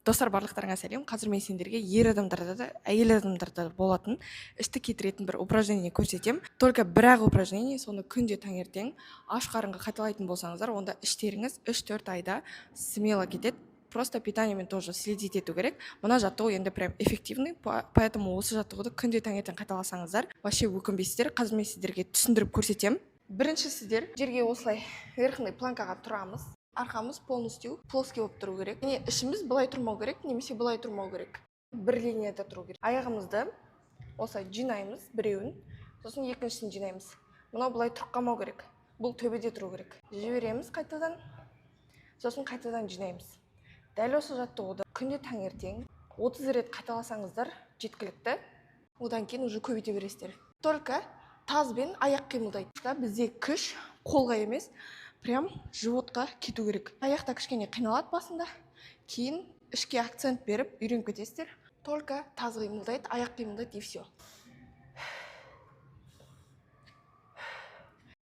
Достар, барлықтарыңа сәлем! Қазір мен сендерге ер адамдарда да, әйел адамдарда да болатын ішті кетіретін бір упражнение көрсетемін. Только бір ақ упражнение. Соны күнде таңертең аш қарынға қайталайтын болсаңыздар, онда іштеріңіз 3-4 айда смело кетеді. Просто питаниемен тоже следить ету керек. Мына жаттығу енді прям эффективный, поэтому осы жаттығуды күнде таңертең қайталасаңыздар, вообще өкінбейсіздер. Қазір мен сіздерге түсіндіріп көрсетемін. Бірінші, сіздер жерге осылай верхний планкаға тұрамыз. Арқамыз полностью плоский болып тұру керек, не ішіміз былай тұрмау керек, немесе былай тұрмау керек, бір линияда тұру керек. Аяғымызды осылай жинаймыз біреуін, сосын екіншісін жинаймыз. Мынау былай тұрып қалмау керек, бұл төбеде тұру керек. Жібереміз қайтадан, сосын қайтадан жинаймыз. Дәл осы жаттығуды күнде таңертең 30 рет қайталасаңыздар, жеткілікті. Одан кейін уже көбейте бересіздер. Только таз бен аяқ қимылдайды да. Бізде күш қолға емес, прям животқа кету керек. Аяқта кішкене қиналады басында, кейін ішке акцент беріп үйреніп кетесіздер. Только таз қимылдайды, аяқ қимылдайды, и все.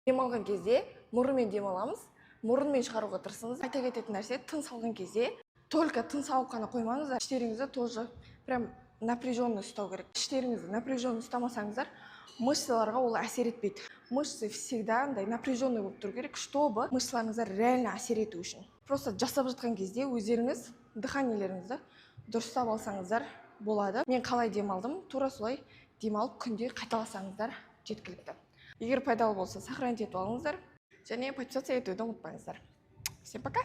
Демалған кезде мұрынмен демаламыз, мұрынмен шығаруға тырысыңыз. Айта кететін нәрсе: тыныс алған кезде только тыныс алып қана қоймаңыздар, іштеріңізді тоже прям напряженно ұстау керек. Іштеріңізді напряженно ұстамасаңыздар, мышцаларға ол әсер етпейді. Мышцы всегда андай напряженный болып тұру керек, чтобы мышцаларыңызға реально әсер ету үшін. Просто жасап жатқан кезде өздеріңіз дыханиелеріңізді дұрыстап алсаңыздар болады. Мен қалай демалдым, тура солай демалып, күнде қайталасаңыздар, жеткілікті. Егер пайдалы болса, сохранить етіп алыңыздар және подписаться етуді ұмытпаңыздар. Всем пока!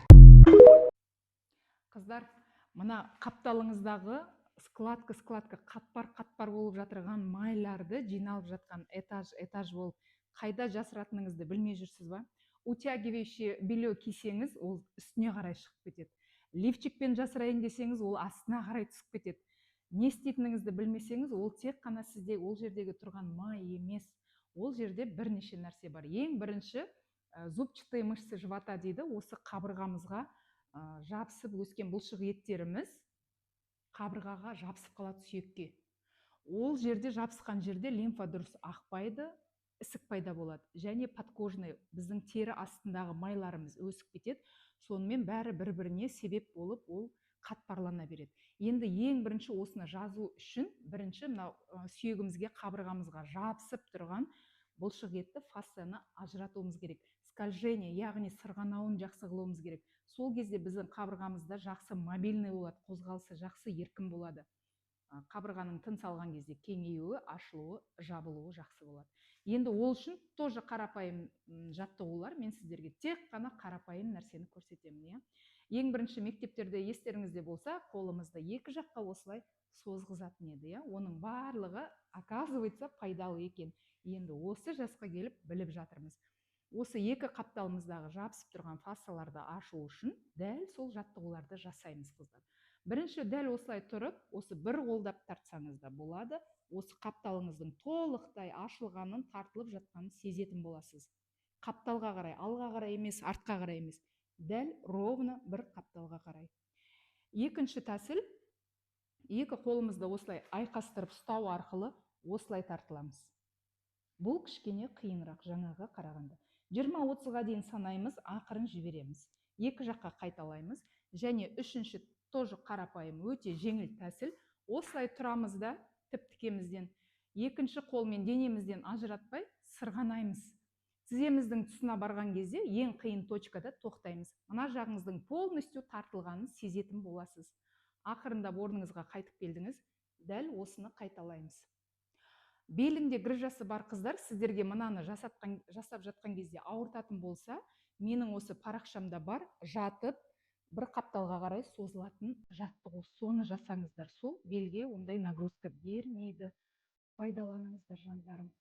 Қыздар, мына қапталыңыздағы складка складка, қатпар қатпар болып жатырған майларды, жиналып жатқан этаж этаж болып, қайда жасыратыныңызды білмей жүрсіз ба? Утягивающий белье кисеңіз, ол үстіне қарай шығып кетеді. Лифчикпен жасырайын десеңіз, ол астына қарай түсіп кетеді. Не істейтініңізді білмесеңіз, ол тек қана сізде ол жердегі тұрған май емес, ол жерде бірнеше нәрсе бар. Ең бірінші, зубчатые мышцы живота дейді. Осы қабырғамызға жабысып өскен бұлшық еттеріміз қабырғаға жабысып қалады, сүйекке. Ол жерде, жабысқан жерде лимфа дұрыс ақпайды, ісік пайда болады және подкожный, біздің тері астындағы майларымыз өсіп кетеді. Сонымен бәрі бір біріне себеп болып, ол қатпарлана береді. Енді ең бірінші осыны жазу үшін бірінші мынау сүйегімізге, қабырғамызға жабысып тұрған бұлшық етті, фасцияны ажыратуымыз керек. Скольжение, яғни сырғанауын жақсы қылуымыз керек. Сол кезде біздің қабырғамызда жақсы мобильный болады, қозғалысы жақсы, еркін болады. Қабырғаның тыныс алған кезде кеңеюі, ашылуы, жабылуы жақсы болады. Енді ол үшін тоже қарапайым жаттығулар. Мен сіздерге тек қана қарапайым нәрсені көрсетемін, иә. Ең бірінші, мектептерде, естеріңізде болса, қолымызды екі жаққа осылай созғызатын еді, иә. Оның барлығы, оказывается, пайдалы екен. Енді осы жасқа келіп біліп жатырмыз. Осы екі қапталымыздағы жабысып тұрған фасцияларды ашу үшін дәл сол жаттығуларды жасаймыз, қыздар. Бірінші, дәл осылай тұрып, осы бір қолдап тартсаңыз да болады. Осы қапталыңыздың толықтай ашылғанын, тартылып жатқанын сезетін боласыз. Қапталға қарай, алға қарай емес, артқа қарай емес, дәл ровно бір қапталға қарай. Екінші тәсіл: екі қолымызды осылай айқастырып ұстау арқылы осылай тартыламыз. Бұл кішкене қиынырақ жаңағыға қарағанда. 20-30-ға дейін санаймыз, ақырын жібереміз. Екі жаққа қайталаймыз. Және үшінші, тоже қарапайым, өте жеңіл тәсіл: осылай тұрамыз да, тіп тікемізден екінші қолмен денемізден ажыратпай сырғанаймыз. Тіземіздің тұсына барған кезде, ең қиын точкада тоқтаймыз. Мына жағыңыздың полностью тартылғанын сезетін боласыз. Ақырындап орныңызға қайтып келдіңіз. Дәл осыны қайталаймыз. Белінде грыжасы бар қыздар, сіздерге мынаны жасап жатқан кезде ауыртатын болса, менің осы парақшамда бар жатып бір қапталға қарай созылатын жаттығу. Соны жасаңыздар, сол белге ондай нагрузка бермейді. Пайдаланыңыздар, жандарым.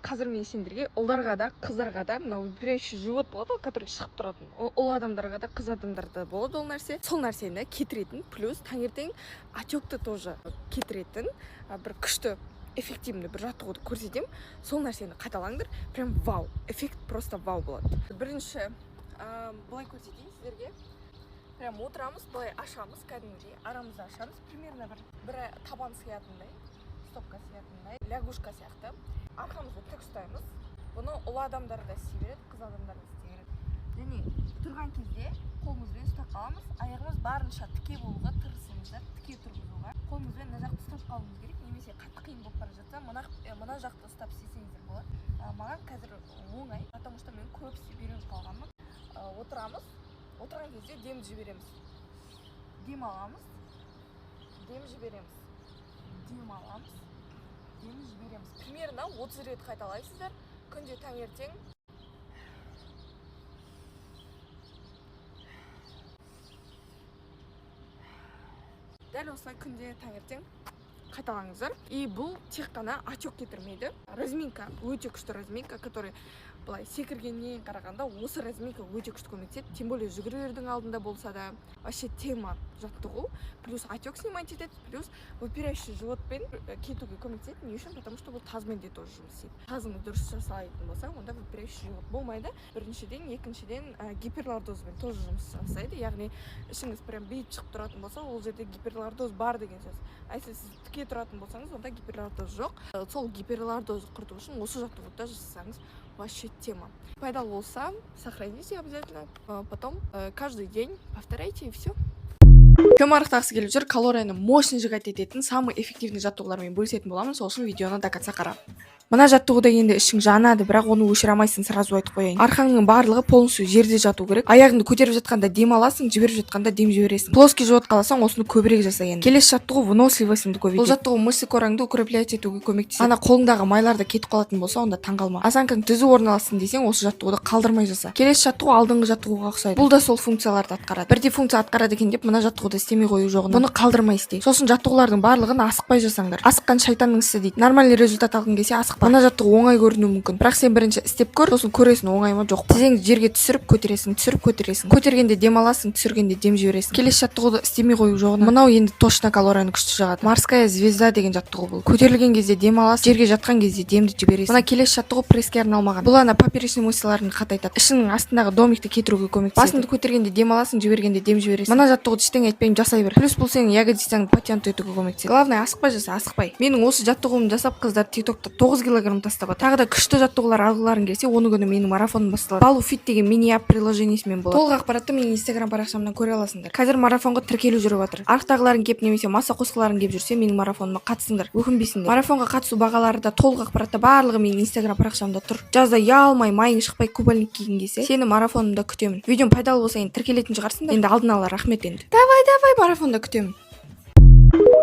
Қазір мен сендерге ұлдарға да, қыздарға да мынау выпирающий живот болады ғой, который шығып тұратын, ұл адамдарға да, қыз адамдарда да болады ол нәрсе. Сол нәрсені кетіретін, плюс таңертең отекті тоже кетіретін бір күшті Эффективный бір жаттығуды көрсетемін, сол нәрсені қайталаңдар. Прям вау эффект, просто вау болады. Бірінші былай көрсетейін сіздерге. Прям отырамыз, былай ашамыз, кәдімгідей арамызды ашамыз, примерно бір табан сыятындай, стопка сыятындай, лягушка сияқты. Арқамызды тік ұстаймыз. Бұны ұл адамдар да істей береді, қыз адамдар да істей береді. Және тұрған кезде қолымызбен ұстап қаламыз. Аяғымыз барынша тіке болуға тырысыңыздар, тіке тұрғызуға. Қолымызбен мына жақты ұстап қалуымыз керек немесе қатты қиын болып бара жатса, мына жақты ұстап істесеңіздер болады. Маған қазір оңай, потому что мен көп істеп үйреніп қалғанмын. Отырамыз, отырған кезде демді жібереміз, дем аламыз, дем жібереміз, дем аламыз, дем жібереміз. Примерно 30 рет қайталайсыздар күнде таңертең. Дәл осылай күнде таңертең қайталаңыздар. И бұл тек қана отек кетірмейді. Разминка, өте күшті разминка, который былай секіргеннен қарағанда осы разминка өте күшті көмектеседі, тем более жүгірердің алдында болса да, вообще тема жаттығу. Плюс отек снимать етеді, плюс выпирающий животпен кетуге көмектеседі. Не үшін? Потому что бұл тазбен де тоже жұмыс істейді. Тазыңыз дұрыс жасалайтын болса, онда выпирающий живот болмайды, біріншіден. Екіншіден, гиперлордозбен тоже жұмыс жасайды, яғни ішіңіз прям биік шығып тұратын болса, ол жерде гиперлордоз бар деген сөз. А если сіз тіке тұратын болсаңыз, онда гиперлордоз жоқ. Сол гиперлордозды құрту үшін осы жаттығуды да жасасаңыз, вообще тема. Пайдалы болса, сохраните обязательно. Потом каждый день повторяйте, и все. Кім арықтағысы келіп жүр, калорияны мощный сжигать ететін самый эффективный жаттығулармен бөлісетін боламын. Сол үшін видеоны до конца қара. Мына жаттығуда енді ішің жанады, бірақ оны өшіре алмайсың, сразу айтып қояйын. Арқаңның барлығы полностью жерде жату керек. Аяғыңды көтеріп жатқанда дем аласың, жіберіп жатқанда дем жібересің. Плоский живот қаласаң, осыны көбірек жаса. Енді келесі жаттығу выносливостьіңді көбейтеді. Бұл жаттығу мышцы кораңды укреплять етуге көмектеседі. Ана қолыңдағы майлар да кетіп қалатын болса, онда таңғалма. Осанкаң түзу орналассын десең, осы жаттығуды қалдырмай жаса. Келесі жаттығу алдыңғы жаттығуға ұқсайды. Бұл да сол функцияларды атқарады. Бірдей функция атқарады екен деп, мына жаттығуды істемей қою жоқ, бұны қалдырмай істе. Сосын жаттығулардың барлығын асықпай жасаңдар. Асыққан шайтанның ісі дейді. Нормальный результат алғың келсе, асықпа. Мына жаттығу оңай көрінуі мүмкін, бірақ сен бірінші істеп көр, сосын көресің, оңай ма, жоқ па. Тізеңді жерге түсіріп көтересің, түсіріп көтересің. Көтергенде дем аласың, түсіргенде дем жібересің. Келесі жаттығуды істемей қою жоқ. Мынау енді точно калорияны күшті жағады. Морская звезда деген жаттығу бұл. Көтерілген кезде дем аласың, жерге жатқан кезде демді жібересің. Мына келесі жаттығу пресске арналмаған. Бұл ана поперечный мышцаларын қатайтады, ішіңнің астындағы домикті кетіруге көмектеседі. Басыңды көтергенде дем аласың, жібергенде дем жібересің. Мына жаттығуды ештеңе айтпаймын, жасай бер. Плюс бұл сенің ягодицаңды подтянуть етуге көмектеседі. Главное, асықпай жаса, асықпай. Менің осы жаттығуымды жасап, қыздар Тиктокта 9 килограмм тастап жатыр. Тағы да күшті жаттығулар алғыларың келсе, 10-ы күні менің марафоным басталады. Балу Фит деген мини апп приложениесімен болады. Толық ақпаратты менің Инстаграм парақшамнан көре аласыңдар. Қазір марафонға тіркелу жүріп жатыр. Арықтағыларың келіп немесе масса қосқыларың келіп жүрсе, менің марафоныма қатысыңдар, өкінбейсіңдер. Марафонға қатысу бағалары да, толық ақпарат та, барлығы менің Инстаграм парақшамда тұр. Жазда ұялмай, майың шықпай, купальник кигің келсе, сені марафонымда күтемін. Видеом пайдалы болса, енді тіркелетін шығарсыңдар. Енді алдын ала рахмет. Енді давай, давай, марафонда күтемін.